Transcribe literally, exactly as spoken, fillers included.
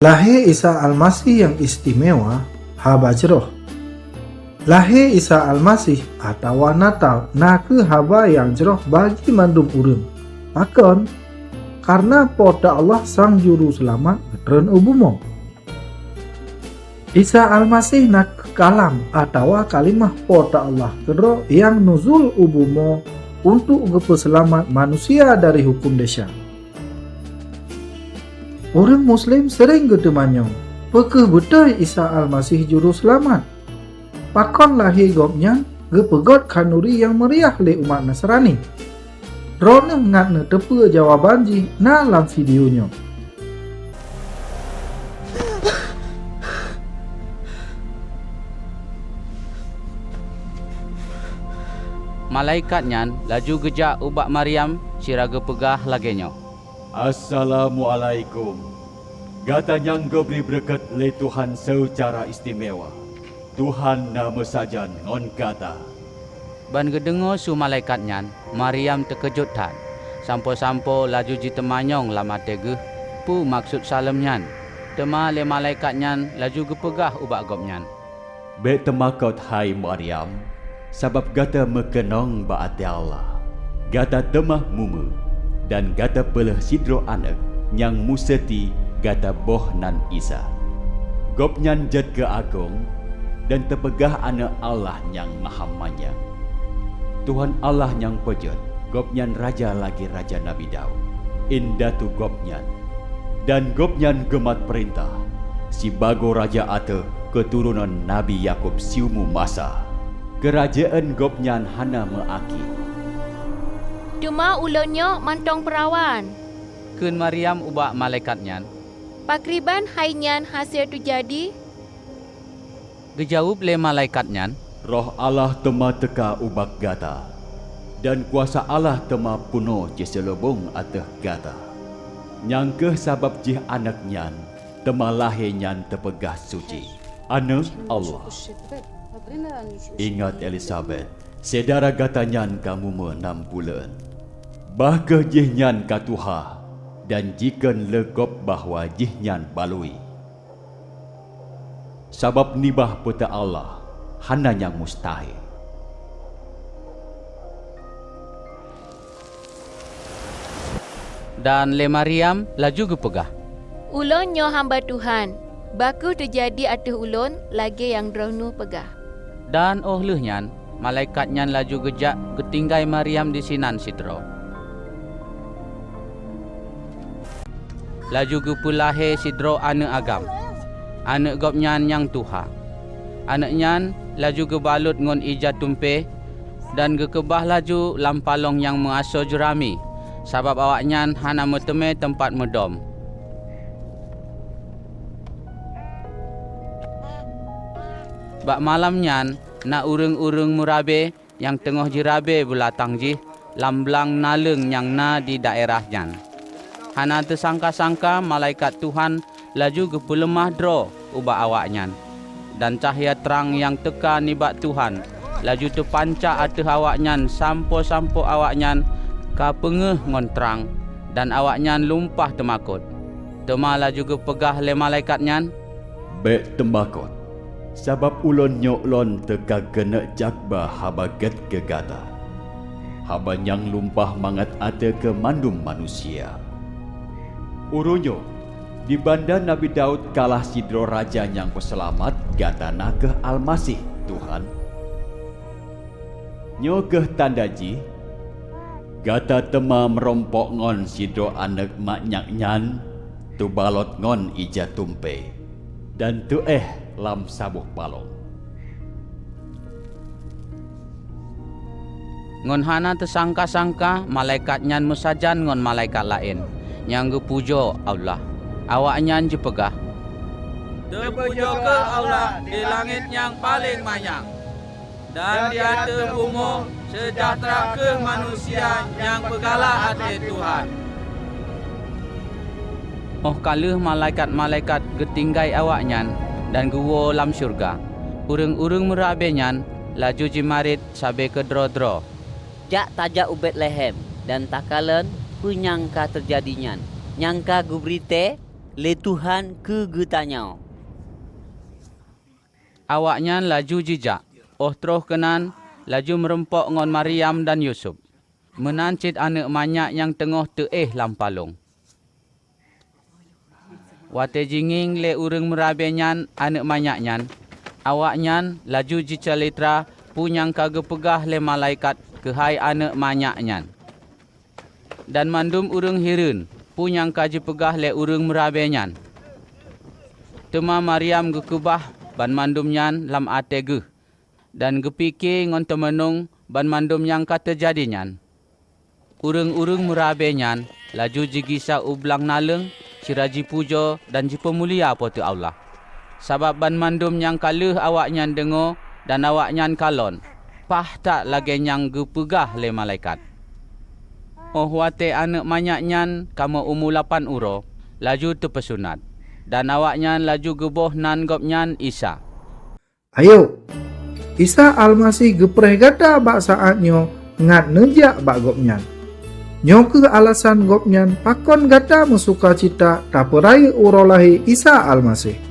Lahé Isa Almaseh nyang istimewa, haba jroh. Lahé Isa Almaseh atawa Natal na kheueh haba nyang jroh bagi mandum ureuëng. Pakon? Kareuna Po teu Allah Sang Juruseulamat geutreun u bumoe. Isa Almaseh na kheueh Kalam atawa Kalimah Po teu Allah keudroe nyang nuzul u bumoe untuk geupeuseulamat manusia dari huköm desya. Ureuëng Muslim seuréng geuteumanyong, peu kheueh beutôi Isa Almaseh Juruseulamat? Pakon lahé Gobnyan geupeugét khanuri nyang meuriah lé umat Nasrani? Droeneueh ngat neuteupeue jawaban jih na lam video nyoe. Malaikat nyan laju geujak ubak Maryam sira geupeugah lagée nyoe, "Assalamualaikum! Gata nyang geubri beureukat lé Tuhan seucara istimewa. Tuhan na meusajan ngon gata." Ban geudeungoe su malaikat nyan, Maryam teukeujot that, sampoe-sampoe laju jiteumanyong lam até geuh peue maksud saleuem nyan. Teuma lé malaikat nyan laju geupeugah ubak gobnyan, "Bék teumakot, hai Maryam, sabab gata meukeunong bak até Allah. Gata teuma mume, dan gata peulheueh sidroe aneuëk nyang museuti gata boh nan Isa. Gobnyan jeuet geuagong dan teupeugah Aneuëk Allah Nyang Mahamanyang. Tuhan Allah nyang peujeuet, Gobnyan raja lagée raja Nabi Daud, indatu gobnyan, dan gobnyan geumat peurintah sibagoe raja ateueh keuturonan Nabi Yakub siumu masa. Keurajeuen gobnyan hana meuakhé." "Teuma ulôn nyoe mantong peurawan," kheun Maryam ubak malaikat nyan. "Pakriban hai nyan hase teujadi?" Geujaweueb lé malaikat nyan, "Roh Allah teuma teuka ubak gata, dan kuasa Allah teuma peunoh jiseulubong ateueh gata. Nyang kheueh sabab jih aneuëk nyan teuma lahé nyan teupeugah suci, Aneuëk Allah. Ingat Elizabet, syedara gata nyan ka mume nam buleuen. Bah kheueh jihnyan ka tuha dan jikheun lé gob bahwa jihnyan balui. Sabab nibak Po teu Allah hana nyang mustahé." Dan lé Maryam laju geupeugah, "Ulôn nyoe hamba Tuhan, bah kheueh teujadi ateueh ulôn lagée nyang droeneueh peugah." Dan óh lheueh nyan, malaikat nyan laju geujak geutinggai Maryam disinan sidroe. Laju geupeulahé sidroe aneuëk agam, aneuëk gobnyan nyang tuha. Aneuëk nyan laju geubalot ngon ija tumpée dan geukeubah laju lam palong nyang meuasoe jeurami, sabab awaknyan hana meuteumé teumpat meudom. Bak malam nyan na ureuëng-ureuëng meurabe nyang teungoh jirabe beulatang jih lam blang naleueng nyang na di daerah nyan. Hana teusangka-sangka malaikat Tuhan laju geupeuleumah droe ubak awaknyan, dan cahya trang nyang teuka nibak Tuhan laju teupanca ateueh awaknyan sampoe-sampoe awaknyan ka peungéh ngon trang, dan awaknyan lumpah teumakot. Teuma laju geupeugah lé malaikat nyan, "Bék teumakot, sabab ulôn nyoe lôn teuka keuneuk jak ba Haba Gét keu gata, haba nyang lumpah mangat ateueh keu mandum manusia. Uroe nyoe, di banda Nabi Daud kalah sidroe raja nyang peuseulamat gata na kheueh Almaseh, Tuhan. Nyoe kheueh tanda jih: gata teuma meurumpok ngon sidroe aneuëk mak nyak nyan teubalot ngon ija tumpée dan teuéh lam saboh palong." Ngon hana teusangka-sangka malaikat nyan meusajan ngon malaikat laén nyang geupujoe Allah. Awaknyan jipeugah, "Teupujoe kheueh Allah di langét nyang paleng manyang, dan di ateueh bumoe seujahteura kheueh manusia nyang peugalak até Tuhan." Óh ka lheueh malaikat-malaikat geutinggai awaknyan dan geuwoe lam syeuruga, ureuëng-ureuëng meurabe nyan laju jimarit sabe keudroe-droe, "Jak tajak u Betlehem dan takalon peue nyang ka teujadi nyan, nyang ka geubri tée lé Tuhan keu geutanyoe." Awaknyan laju jijak, óh troh keunan laju meurumpok ngon Maryam dan Yusuf. Meunan cit aneuëk manyak nyang teungoh teuéh lam palong. Watée jingieng lé ureuëng meurabe nyan aneuëk manyak nyan, awaknyan laju jicalitra peue nyang ka geupeugah lé malaikat keuhai aneuëk manyak nyan. Dan mandum ureuëng hireuen peue nyang ka jipeugah lé ureuëng meurabe nyan. Teuma Maryam geukeubah banmandum nyan lam até geuh, dan geupike ngon teumeunong banmandum nyang ka teujadi nyan. Ureuëng-ureuëng meurabe nyan laju jigisa u blang naleueng sira jipujoe dan jipeumulia Po teu Allah. Sabab banmandum nyang ka lheueh awaknyan deungoe dan awaknyan kalon, paih that lagée nyang geupeugah lé malaikat. Óh watée aneuëk manyak nyan ka meu-umu lapan uroe, laju teupeusunat, dan awaknyan laju geuboh nan gobnyan Isa. Ayo, Isa Almaseh geupreh gata bak saát nyoe ngat neujak bak Gobnyan. Nyoe kheueh alasan Gobnyan pakon gata meusukacita tapeurayeuk uroe lahé Isa Almaseh.